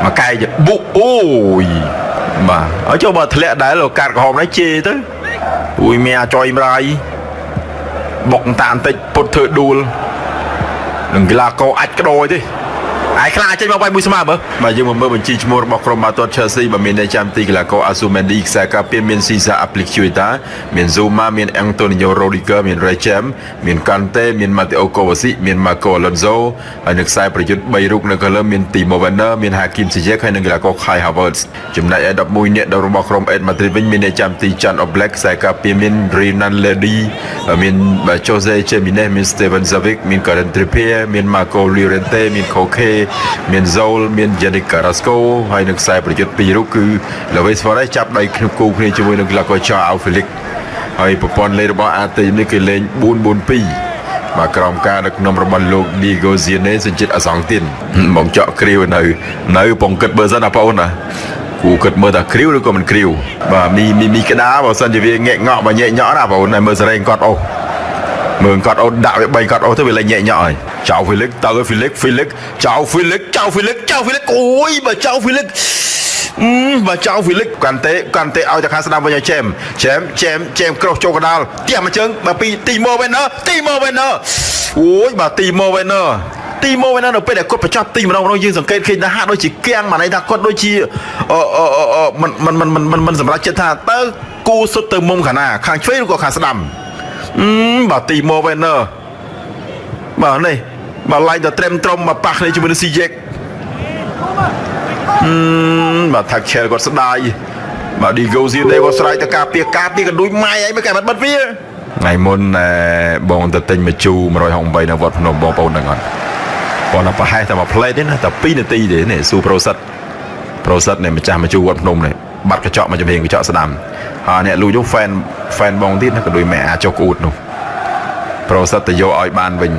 មកកែបុកអូយបាទឲ្យចូលបើធ្លាក់ដែរលោកកាត់ក្រហមនេះជេរទៅអូយមានអាចុយម្រាយបុកតាបន្តិចពុតធ្វើដួលនឹងកីឡាករអាចក្តោយទេឯខ្លាចេញមកវាយមួយស្មើមើលបាទយើងមកមើលបញ្ជីឈ្មោះរបស់ក្រុមបាល់ទាត់ Chelsea បើមាននៅចាំទីកីឡាករ Asumendi ខ្សែការពារមាន Cesar Azpilicueta មាន Zuma មាន Antonio Rudiger មាន Rechem មាន Kante មាន Mateo Kovacic មាន Marco Alonso ហើយនៅខ្សែប្រយុទ្ធ3រូបនៅខាងលើមាន Timo Werner មាន Hakim Ziyech ហើយនិងកីឡាករ Kai Havertz ចំណែកឯ11នាក់ដល់របស់ក្រុម Real Madrid វិញមានអ្នកចាំទី Jan Oblak ខ្សែការពារមាន Renan Ledi មាន Jose Jimenez មាន Steven Savic មាន Karen Trippier មាន Marco Llorente មាន Koke មាន Zol មាន Yannick Carrasco ហើយនឹងខ្សែប្រយុទ្ធពីររូបគឺ Luis Suarez ចាប់ដៃគ្នាគូគ្នាជាមួយនឹងកីឡាករ Joao Felix ហើយប្រព័ន្ធលេងរបស់ AT នេះគឺលេង4-4-2បាទក្រោមការដឹកនាំរបស់លោក Diego Simeone សញ្ជាតិអាសង់ទីនបងចក់គ្រាវនៅនៅពងគិតមើលសិនណាបងអូនណាគូគិតមើលថាគ្រាវឬក៏មិនគ្រាវបាទមីមីមីក្តារបើសិនជាវាងាកងក់បើញែកញក់ណាបងអូនហើយមើលសេរីគាត់អូមើលគាត់អូដាក់វា3គាត់អូទៅវាលែងញែកញក់ហើយចៅហ្វីលិកទៅហ្វីលិកហ្វីលិកចៅហ្វីលិកចៅហ្វីលិកចៅហ្វីលិកអូយបើចៅហ្វីលិក បើចៅហ្វីលិកកាន់ទេកាន់ទេឲ្យតែខាងស្ដាំវិញឲ្យចែមចែមចែមចែមក្រោះចូលកដាលផ្ទះមួយជើងបើពីទីម៉ូវេនអឺទីម៉ូវេនអឺអូយបាទទីម៉ូវេនអឺទីម៉ូវេនអឺនៅពេលដែលគាត់បញ្ចប់ទីម្ដងម្ដងយើងសង្កេតឃើញថាហាក់ដូចជាគៀងមកន័យថាគាត់ដូចជាអឺអឺអឺមិនមិនមិនមិនមិនសម្រាប់ចិត្តថាតើគូសុទ្ធទៅមុំខាងណាខាងឆ្វេងឬក៏ខាងស្ដាំអឺបាទទីម៉ូវេនអឺបាទនេះបាទឡៃទៅត្រឹមត្រឹមមកប៉ះគ្នាជាមួយនឹងស៊ីយ៉េក បាទថាខេលគាត់ស្ដាយបាទឌីហ្គោស៊ីដេគាត់ស្រែកទៅការពារការពារកណ្ដួយម៉ៃអីមកកែបាត់បិទវាថ្ងៃមុនបងទៅទិញម្ជូ168នៅវត្តភ្នំបងប្អូនហ្នឹងអត់បងតែប្រហែលតែមួយផ្លេតទេណាតែ2នាទីទេនេះស៊ូប្រូសិតប្រូសិតនេះម្ចាស់ម្ជូវត្តភ្នំនេះបាត់កញ្ចក់មកចំហៀងកញ្ចក់ស្ដាំហើយអ្នកលូចនោះហ្វេនហ្វេនបងទៀតណាកណ្ដួយម៉ែអាចុះក្អួតនោះប្រូសិតទៅយកឲ្យបានវិញ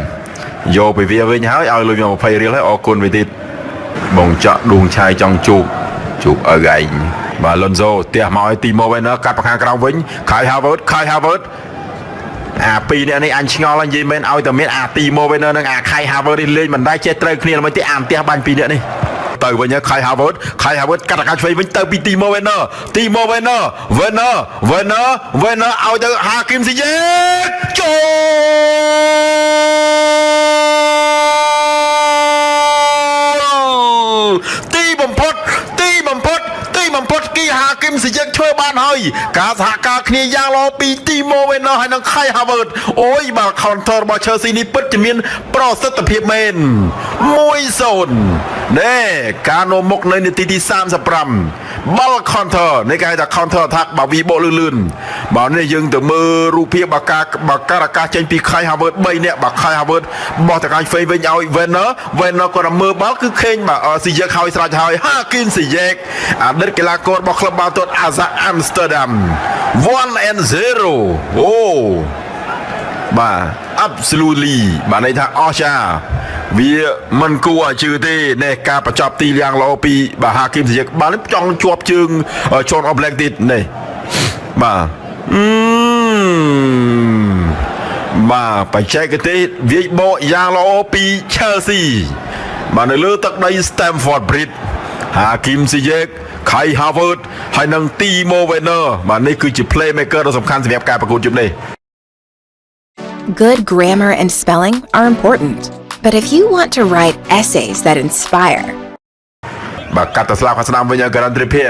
យកពីវាវិញហើយឲ្យលុយមក20រៀលហើយអរគុណវាទៀត បងចាក់ដួងឆាយចង់ជួបជួបឪឯងបាទលុនសូផ្ទះមកឲ្យទីម៉ូវេនកាត់ប្រខាងក្រោមវិញខៃហាវើតខៃហាវើតអាពីរនាក់នេះអញឆ្ងល់ហើយនិយាយមែនឲ្យតែមានអាទីម៉ូវេននិងអាខៃហាវើតនេះលេងមិនដែរចេះត្រូវគ្នាល្មិចទេអាផ្ទះបាញ់ពីរនាក់នេះទៅវិញខៃហាវើតខៃហាវើតកាត់អាកាឆ្វេងវិញទៅពីទីម៉ូវេនទីម៉ូវេនវេនវេនវេនឲ្យទៅហាគីមស៊ីយ៉េចូលទីបំផុតទីបំផុតទីបំផុតគីហាគីមស៊ីយ៉េធ្វើបានហើយការសហការគ្នាយ៉ាងល្អពីទីម៉ូវេនហើយនិងខៃហាវើតអូយបាទ counter របស់ Chelsea នេះពិតជាមានប្រសិទ្ធភាពមែន1-0ណែការនាំមុខនៅនាទីទី35បាល់ counter នេះគេហៅថា counter attack បើវីបកលឿនលឿនបាទនេះយើងទៅមើលរូបភាពបើការបើការអាកាសចេញពីខៃហាវើត3នាក់បើខៃហាវើតបោះតកាញ់ហ្វេវិញឲ្យ Werner Werner គាត់មើលបាល់គឺឃើញបាទស៊ីយ៉េកហើយស្រេចហើយហាគីនស៊ីយ៉េកអតីតកីឡាកររបស់ក្លឹបបាល់ទាត់អាសាអាំស្ទែដាម1 and 0អូបាទ absolutely បាទន័យថាអស្ចារ្យវាមិនគួរឲ្យជឿទេនេះការបញ្ចប់ទីយ៉ាងល្អពីបាទហាគីមស៊ីយ៉េកបាល់នេះចង់ជាប់ជើងជនអបឡែកទៀតនេះបាទអឺបាទបច្ចេកទេសវាយបកយ៉ាងល្អពី Chelsea បាទនៅលើទឹកដី Stamford Bridge ហាគីមស៊ីយ៉េកខៃហាវើតហើយនិងទីម៉ូវេនឺបាទនេះគឺជា playmaker ដ៏សំខាន់សម្រាប់ការប្រកួតជុំនេះ Good grammar and spelling are important. But if you want to write essays that inspire, បាទកាត់ទៅស្លាប់ខាងស្ដាំវិញឲ្យការ៉ាន់ទ្រីភា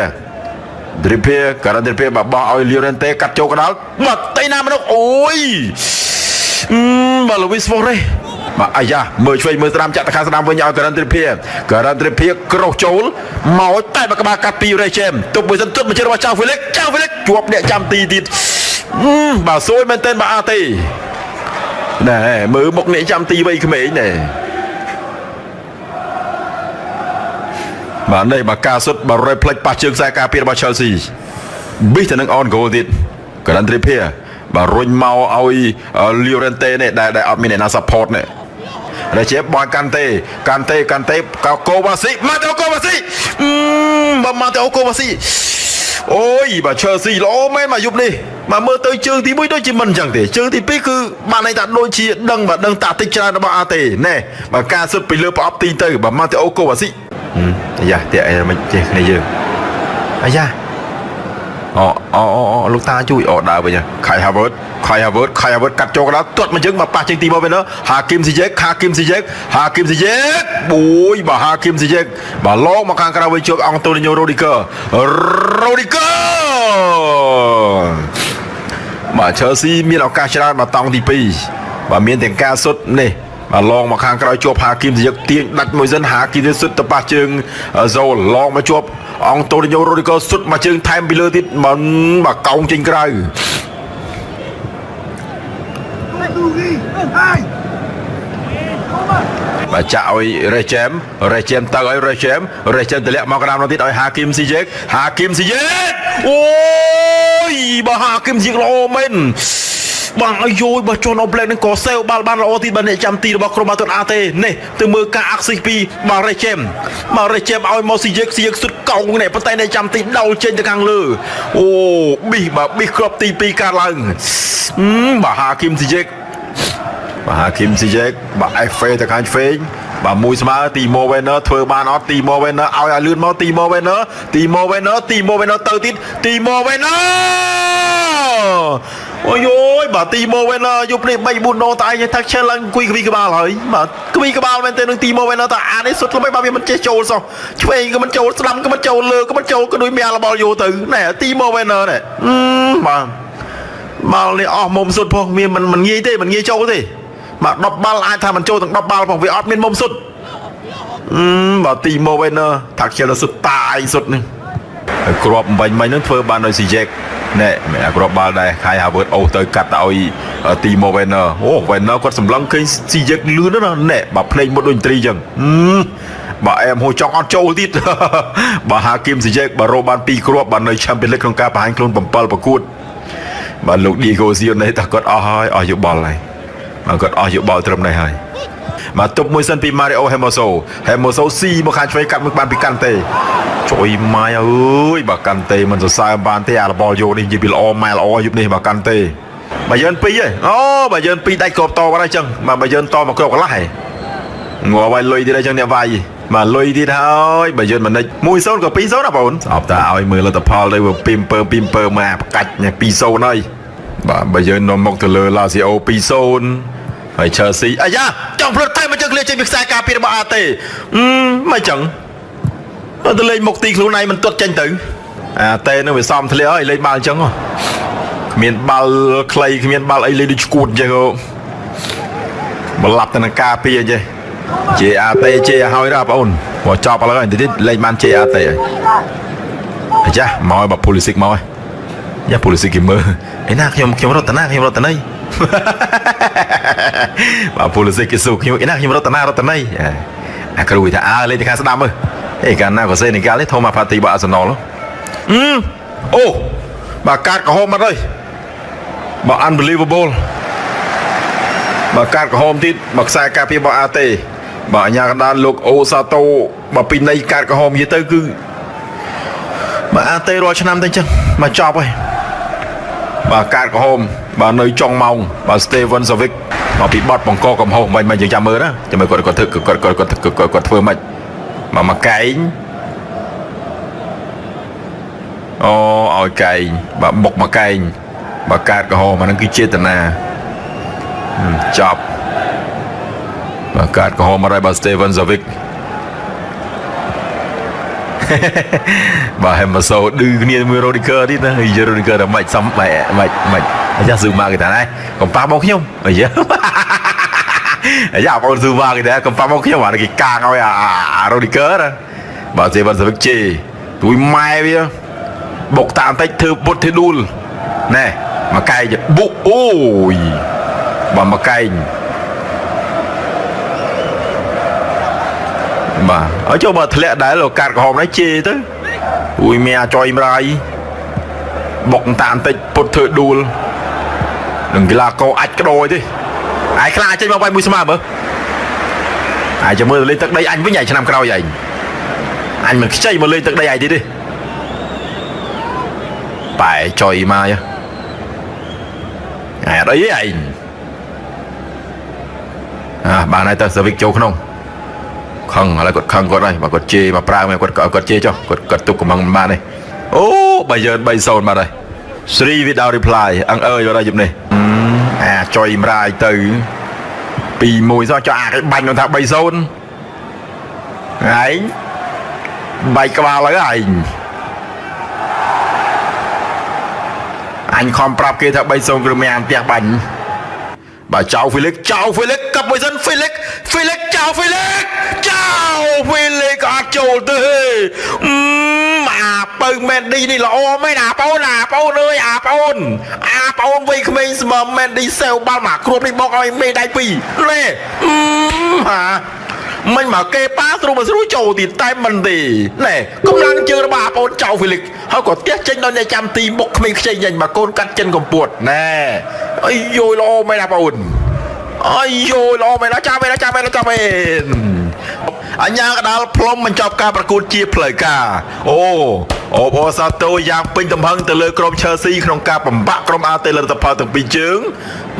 ទ្រីភាការ៉ាន់ទ្រីភាបាទបោះឲ្យលីវរ៉េនតេកាត់ចូលកណ្ដាលបាទតៃណាមនុស្សអូយអឺបាទលូវីសហ្វូរ៉េបាទអាយ៉ាមើលឆ្វេងមើលស្ដាំចាក់ទៅខាងស្ដាំវិញឲ្យការ៉ាន់ទ្រីភាការ៉ាន់ទ្រីភាក្រោះចូលមកតែមកក្បាលកាត់ពីរ៉េជេមទប់មួយសិនទប់មួយជើងរបស់ចៅហ្វីលិកចៅហ្វីលិកជាប់អ្នកចាំទីទៀតអឺបាទសួយមែនទែនបាទអាទេណែមើលមុខអ្នកចាំទីវ័យក្មេងណែ បាទនេះបាទការសុទ្ធបាទរយផ្លិចប៉ះជើងខ្សែការពាររបស់ Chelsea ប៊ីសទៅនឹង on goal ទៀតការ៉ាន់ទ្រីភាបាទរុញមកឲ្យ Llorente នេះដែលដែលអត់មានអ្នកណា support នេះរជាបោះកាន់ទេកាន់ទេកាន់ទេកោកូវ៉ាស៊ីម៉ាតេអូកូវ៉ាស៊ីអឺបាទម៉ាតេអូកូវ៉ាស៊ីអូយបាទ Chelsea ល្អមែនមកយប់នេះបាទមើលទៅជើងទី1ដូចជាមិនអញ្ចឹងទេជើងទី2គឺបានន័យថាដូចជាដឹងបាទដឹងតាតិចច្រើនរបស់អាទេណែបាទការសុទ្ធពីលើប្រអប់ទីទៅបាទម៉ាតេអូកូវ៉ាស៊ី អាយ៉ាតាក់អីមិនចេះគ្នាយើងអាយ៉ាអូអូអូលោកតាជួយអូដើរវិញខៃហាវើតខៃហាវើតខៃហាវើតកាត់ចូលកណ្ដាលទាត់មកជើងមកប៉ះជើងទីមកវិញហាគីមស៊ីជេកហាគីមស៊ីជេកហាគីមស៊ីជេកបួយបាទហាគីមស៊ីជេកបាទឡងមកខាងក្រៅវិញជួបអង់តូនីញ៉ូរ៉ូឌីហ្គឺរ៉ូឌីហ្គឺបាទ Chelsea មានឱកាសច្រើនមកតង់ទី2បាទមានទាំងការសុទ្ធនេះបាទឡងមកខាងក្រោយជាប់ហាគីមស៊ីជេកទាញដាច់មួយសិនហាគីមសុទ្ធទៅប៉ះជើងហ្សូលឡងមកជាប់អង់តូនីញ៉ូរ៉ូឌីហ្គសុទ្ធមកជើងថែមពីលើទៀតមិនបាទកោងចេញក្រៅបាទចាក់ឲ្យរេសជែមរេសជែមទៅឲ្យរេសជែមរេសជែមតម្លាក់មកកណ្ដាលនោះទៀតឲ្យហាគីមស៊ីជេកហាគីមស៊ីជេកអូយបាទហាគីមស៊ីជេកល្អមែនបាទអាយយបាទជន់អូប្លែកនឹងក៏សេវបាល់បានល្អទៀតបាទអ្នកចាំទីរបស់ក្រុមបាល់ទាត់អាទេនេះទៅមើលការអាក់ស៊ីពីបាទរេសជែមបាទរេសជែមឲ្យមកស៊ីជេកស៊ីជេកសុดកោងនេះប៉ុន្តែអ្នកចាំទីដោលចេញទៅខាងលើអូប៊ីសបាទប៊ីសគ្រាប់ទី2កើតឡើងបាទហាគីមស៊ីជេកបាទហាគីមស៊ីជេកបាទអេហ្វេទៅខាងឆ្វេងបាទមួយស្មើទីម៉ូវេន័រធ្វើបានអត់ទីម៉ូវេន័រឲ្យឲ្យលឿនមកទីម៉ូវេន័រទីម៉ូវេន័រទីម៉ូវេន័រទៅទៀតទីម៉ូវេន័រអូយយបាទទីម៉ូវេន័រយប់នេះ3 4ដងតែឯងថាខ្ជិលឡើងអង្គុយក្វីក្បាលហើយបាទក្វីក្បាលមែនទេនឹងទីម៉ូវេន័រតើអានេះសុទ្ធល្បីបាទវាមិនចេះចូលសោះឆ្វេងក៏មិនចូលស្ដាំក៏មិនចូលលើក៏មិនចូលក៏ដូចមានរបល់យោទៅណែទីម៉ូវេន័រណែបាទបាល់នេះអស់មុំសុទ្ធផងមានមិនងាយទេមិនងាយចូលទេបាទ10បាល់អាចថាមិនចូលទាំង10បាល់ផងវាអត់មានមុំសុទ្ធបាទទីម៉ូវេន័រថាខ្ជិលសុទ្ធតាយសុទ្ធនេះគ្រាប់បាញ់មិញហ្នឹងធ្វើបានដោយស៊ីជេកណែមិនអាគ្រាប់បាល់ដែរខៃហាវើតអូសទៅកាត់ឲ្យទីម៉ូវេន័រអូវេន័រគាត់សម្លឹងឃើញស៊ីជេកលឿនណាស់ណែបាទភ្លេងមុតដូចត្រីចឹងបាទអែមហូចង់អត់ចូលទៀតបាទហាគីមស៊ីជេកបាទរកបាន2គ្រាប់បាទនៅ Champions League ក្នុងការបង្ហាញខ្លួន7ប្រកួតបាទលោក Diego Simeone តើគាត់អស់ហើយអស់យោបល់ហើយបាទគាត់អស់យោបល់ត្រឹមនេះហើយបាទទប់មួយសិនពី Mario Hermoso Hermoso ស៊ីមកខាងឆ្វេងកាត់មួយបានពីកាន់ទេជួយម៉ាយអើយបាទកាន់ទេមិនសរសើរបានទេអារបល់យោនេះនិយាយពីល្អម៉ែល្អយប់នេះបាទកាន់ទេបើយើងពីរហ៎អូបើយើងពីរដាច់គ្រាប់តបាត់ហើយចឹងបាទបើយើងតមកគ្រាប់កន្លះហ៎ងាប់ហើយលុយទៀតហើយចឹងអ្នកវាយបាទលុយទៀតហើយបើយើងមិននិច1-0ក៏2-0ណាបងស្អប់តាឲ្យមើលលទ្ធផលទៅពីមពើពីមពើមកប្រកាច់2-0ហើយបាទបើយើងនាំមកទៅលើ Lazio 2-0ហើយ Chelsea អាយ៉ាចង់ផ្លត់តែមកជើងឃ្លាចេញពីខ្សែការពាររបស់អាតេមិនចឹងទៅលេងមុខទីខ្លួនឯងមិនទាត់ចេញទៅអាតេនឹងវាសំធ្លាក់ហើយលេងបាល់អញ្ចឹងគ្មានបាល់ខ្លីគ្មានបាល់អីលេងដូចឈួតអញ្ចឹងបលាប់ទៅនឹងការពារអញ្ចឹងជេអាតេជេឲ្យដល់បងអូនបើចប់ឥឡូវហើយតិចលេងបានជេអាតេហើយអាចាមកឲ្យបើ Pulisic មកហើយយ៉ា Pulisic គេមើលឯណាខ្ញុំខ្ញុំរតនាខ្ញុំរតនីបាទ Pulisic គេសួរខ្ញុំឯណាខ្ញុំរតនារតនីអាគ្រូថាអើលេងទៅខាងស្ដាំមើលអេកាលណាក៏សេនីហ្គាល់ទេធូម៉ាផាទីរបស់អាសនលអូបាទកាតក្រហមបាត់ហើយបាទ unbelievable បាទកាតក្រហមទៀតបាទខ្សែការពាររបស់អាតេបាទអញ្ញាកណ្ដាលលោកអូសាតូបាទពីនៃកាតក្រហមនិយាយទៅគឺបាទអាតេរាល់ឆ្នាំទៅអញ្ចឹងបាទចប់ហើយបាទកាតក្រហមបាទនៅចុងម៉ោងបាទ Steven Savic មកពីបត់បង្កកំហុសមិនមិនយើងចាំមើលណាចាំមើលគាត់គាត់ធ្វើគាត់គាត់គាត់គាត់គាត់ធ្វើម៉េចមកមកកែងអូឲ្យកែងបាទបុកមកកែងបាទកាតក្រហមអាហ្នឹងគឺចេតនាចប់បាទកាតក្រហមមកហើយបាទ Steven Savic បាទហេម៉ាសូឌឺគ្នាមួយរ៉ូឌីហ្គឺទៀតណាយរ៉ូឌីហ្គឺដល់មិនសំមិនមិនមិនអាចារ្យស៊ូម៉ាគេថាណែកំប៉ះមកខ្ញុំអាយ៉ាអាយ៉ាបងស៊ូម៉ាគេថាកំប៉ះមកខ្ញុំអាគេកាងឲ្យអារ៉ូឌីហ្គឺណាបាទសេវ៉ាន់សាវិកជេទួយម៉ែវាបុកតាមតិចធ្វើពុតធ្វើដួលណែមកកែងបុកអូយបាទមកកែងបាទឲ្យចូលមកធ្លាក់ដែរលោកកាត់ក្រហមនេះជេទៅអួយមានអាចុយម្រាយបុកតាមតិចពុតធ្វើដួលនឹងកីឡាករអាចក្តោយទេឯងខ្លាចចេញមកវាយមួយស្មើមើលឯងចាំមើលលេងទឹកដីអញវិញឯងឆ្នាំក្រោយឯងអញមិនខ្ចីមកលេងទឹកដីឯងទៀតទេបែចុយមកឯងអត់អីទេឯងអាបានហើយទៅសាវិកចូលក្នុង ខឹងឥឡូវគាត់ខឹងគាត់ហើយបើគាត់ជេរមកប្រើមកគាត់គាត់ជេរចុះគាត់គាត់ទុកកំងមិនបានទេអូបើយើង3-0បាត់ហើយ3 without reply អឹងអើយបាត់ហើយយប់នេះអាចុយម្រាយទៅ2-1សោះចុះអាគេបាញ់នោះថា3-0ឯងបែកក្បាលហើយឯងអញខំប្រាប់គេថា3-0គឺមានអានផ្ទះបាញ់បាទចៅហ្វីលិកចៅហ្វីលិកកាប់មួយសិនហ្វីលិកហ្វីលិកចៅហ្វីលិកចៅហ្វីលិកអត់ចូលទេអឺអាពៅមែនឌីនេះល្អមែនអាប្អូនអាប្អូនអើយអាប្អូនអាប្អូនវ័យក្មេងស្មើមែនឌីសេវបាល់មកគ្រាប់នេះបកឲ្យមេដៃពីរលេអឺហាមិញមកគេប៉ាស្រួលមកស្រួលចូលទៀតតែមិនទេណែកម្លាំងជើងរបស់អាប្អូនចៅហ្វីលិកហើយក៏ផ្ទះចេញដល់អ្នកចាំទីបុកក្មេងខ្ចីញញមកកូនកាត់ចិនកំពតណែអីយយល្អមែនអាប្អូនអីយយល្អមែនចាំមែនចាំមែនចាំមែនអញ្ញាកដាលផ្លុំបញ្ចប់ការប្រកួតជាផ្លូវការអូអូបអសាទរយ៉ាងពេញទំហឹងទៅលើក្រុម Chelsea ក្នុងការបំបាក់ក្រុមអាតេលទ្ធផលទាំងពីរជើង។